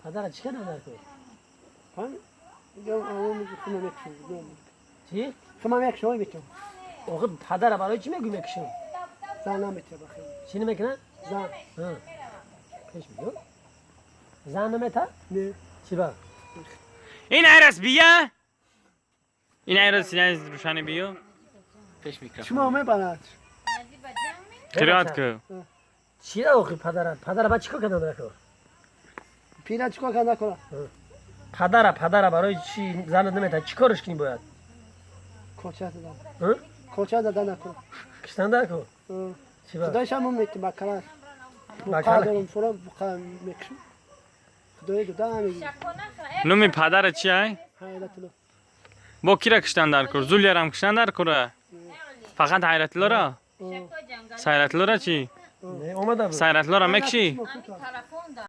Падара чӣ кардам дар кор? Мекшам. Чӣ? Хама мекшам, метам. Охи, падара барои чӣ мегӯй мекушам? Зан намета бахи. Чӣ намекунад? Зан. Ҳа. Пеш мегӯ. Зан намета? Не. Чӣ ба? Ин айрас бия, ин айрас рӯшани биё. Пеш микрофон. Шумо мебарад. Қироат ку. Чира охи падара? Падара ба чӣ кор кардам дар кор? Пира чикор карда накунад? Падара барои чӣ занат намета? Чӣ корш кунӣ бояд? Коча задан. Ҳа? Коча задан накунад. Киштан дар кор? Чӣ ба? Худоишам метим бакалаш. Бакала? Буқа дорум, фура буқа мекшам. Худои дода ҳамин. Номи падара чи ай? Ҳайратулло. Бо кира киштан дар кор? Зулярам киштан дар кора, фақат Ҳайратуллоро. Сайратуллоро чӣ? Не, омада буд. Сайратуллоро мекшӣ? Телефон.